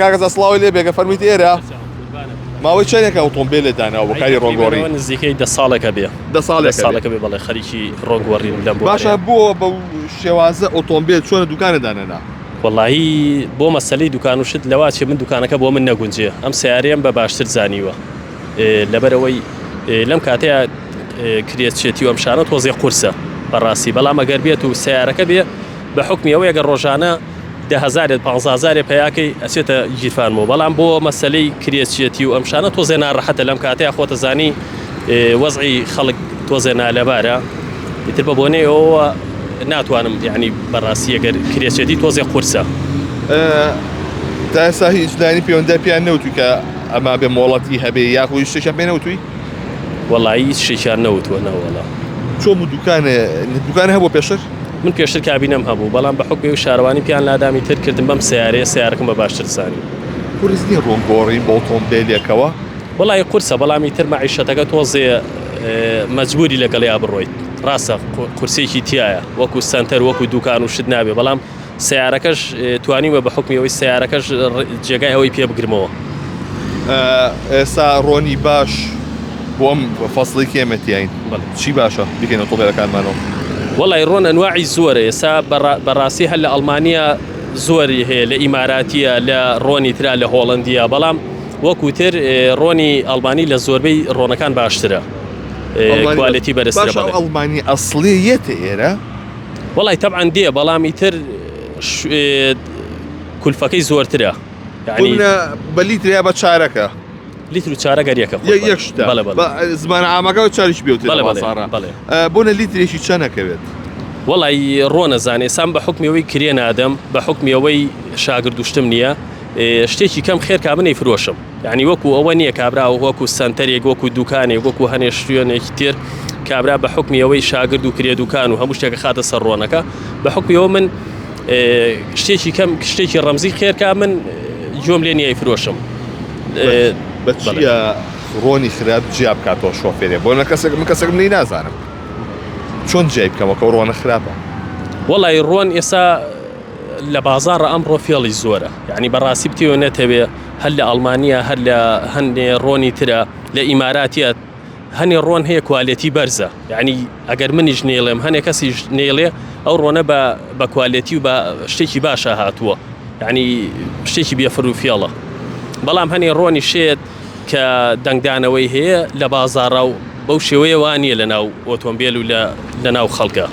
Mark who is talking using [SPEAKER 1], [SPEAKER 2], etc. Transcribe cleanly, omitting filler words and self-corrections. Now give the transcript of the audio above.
[SPEAKER 1] کاکە جا سڵاوی لێ بێگە فەرموویت ئێرە ماوەی چەندێکە ئۆتۆمبێلت داناوە بۆ کاری ڕۆنگۆڕی؟
[SPEAKER 2] نزیکەی دە ساڵێکە بێ
[SPEAKER 1] دە ساڵێکە
[SPEAKER 2] ساڵێکە بێ بەڵێ خەریکی ڕۆنگۆڕیم لەم
[SPEAKER 1] باشە
[SPEAKER 2] بوارەیە.
[SPEAKER 1] بۆ بەو شێوازە ئۆتۆمبێل چۆنە دوکانە دانەنا؟
[SPEAKER 2] وەڵایی بۆ مەسەلەی دوکان و شت لەوە چێ من دوکانەکە بۆ من نەگونجێ ئەم سەیارەیەم بە باشتر زانیوە لەبەرئەوەی لەم کاتەیا کرێچێتی و ئەم شانە تۆزێ قورسە بەڕاستی بەڵام ئەگەر بێت و سەیارەکە بێ بە حوکمی ئەوەی ئەگەر ڕۆژانە دە هەزارێت پانزە هەزارێ پەیاکەی ئەچێتە گیرفانمەوە بەڵام بۆ مەسەلەی کرێچیەتی و ئەم شانە تۆزێ ناڕەحەتە لەم کاتەیە خۆتە زانی وەزعی خەڵک تۆزێ نالەبارە ئیتر بە بۆنەی ئەوە ناتوانم یعنی بەڕاستی ئەگەر کرێچێتی تۆزێ قورسە
[SPEAKER 1] تا ئێستا هیچ لایەنی پەیوەندی پێیان نەوتوی کە ئەما بێ مۆڵەتی هەبێ یاخود هیچ شتێکیان پێ نەوتوی؟
[SPEAKER 2] وەڵایی هیچ شتێکیان نەوتووە نەوەڵا.
[SPEAKER 1] چۆن بوو دوکانێ دوکانێ هەبوو پێشتر؟
[SPEAKER 2] من پێشتر کابینەم هەبوو بەڵام بە حوکمی ئەوی شارەوانی پێیان لادامی تر کردم بەم سەیارەیە سەیارەکەم بە باشتر زانی.
[SPEAKER 1] قورس نیە ڕۆن گۆڕین بە ئۆتۆمبێلێکەوە؟
[SPEAKER 2] وەڵایی قورسە بەڵام ئیتر مەعیشەتەکە تۆزێ مەجبوری لەگەڵیا بڕۆیت ڕاستە قورسێکی تیایە وەکو سەنتەر وەکو دوکان و شت نابێ بەڵام سەیارەکەش توانیومە بە حوکمی ئەوەی سەیارەکەش جێگای ئەوەی پێ بگرمەوە.
[SPEAKER 1] ئێستا ڕۆنی باش بۆ ئەم فەسڵی کە ئێمە تیاین چی باشە بیکەینە ئۆتۆمبێلەکانمانەوە؟
[SPEAKER 2] وەڵی ڕۆن ئەنواعی زۆرە ئێستا بەڕاستی هەر لە ئەڵمانیا زۆری هەیە لە ئیماراتیە لە ڕۆنی ترا لە هۆڵندیە بەڵام وەکو تر ڕۆنی ئەڵمانی لە زۆربەی ڕۆنەکان باشترە کوالێتی بەرزترە.
[SPEAKER 1] باشە ئەڵمانی ئەسڵی یەتە ئێرە؟
[SPEAKER 2] وەڵای تەبعەن دێ بەڵام ئیتر کولفەکەی زۆرترە
[SPEAKER 1] یعنی بە لیتر یا بە چارەکە
[SPEAKER 2] لیتر و چارە گەر یەکە
[SPEAKER 1] یەک شتە
[SPEAKER 2] بەڵێ بەڵێ
[SPEAKER 1] زمان عامەکە و چاریش بێوتێ
[SPEAKER 2] بەڵێ بەڵێ بەڵێ
[SPEAKER 1] بۆنە لیترێکی چەنەکەوێت
[SPEAKER 2] وەڵای ڕۆنەزانێ سام بە حکمی ئەوەی کرێ نادەم بە حکمی ئەوەی شاگرد و شتم نییە شتێکی کەم خێر کا منەی فرۆشم یانی وەکو ئەوە نییە کابرا وەکو سەنتەرێک وەکو دوکانێک وەکو هەنێ شوێنێکی تر کابرا بە حکمی ئەوەی شاگرد و کرێ دوکان و هەموو شتێکە خاتە سەر ڕۆنەکە بە حکمی ئەوە من شتێکی کەم شتێکی ڕەمزی خێرکا من گوێم لێ نییە فرۆشم
[SPEAKER 1] بە چیە ڕۆنی خراپ جیا بکاتەوە شۆفێرێ بۆ نە کەسێک من کەسێکم لی نازانم چۆن جیای بکەمەوە کە ڕۆنە خراپە
[SPEAKER 2] وەڵی ڕۆن ئێسا لە بازاڕە ئەمڕۆ فێڵی زۆرە یعنی بەڕاستی بتەوێ نەتەوێ هەر لە ئەڵمانیا هەر لە هەندێ ڕۆنی ترە لە ئیماراتیە هەنێ ڕۆن هەیە کوالێتی بەرزە یعنی ئەگەر منیش نێڵێم هەنێ کەسیش نێڵێ ئەو ڕۆنە بە بە کوالێتی و بە شتێکی باشە هاتووە یعنی شتێکی بێفر و فێڵە بەڵام هەنێ ڕۆنی شێت کە دەنگدانەوەی هەیە لە بازاڕا و بەو شێوەیە وانە لە ناو ئۆتۆمبیل و لە لە ناو خەڵکە.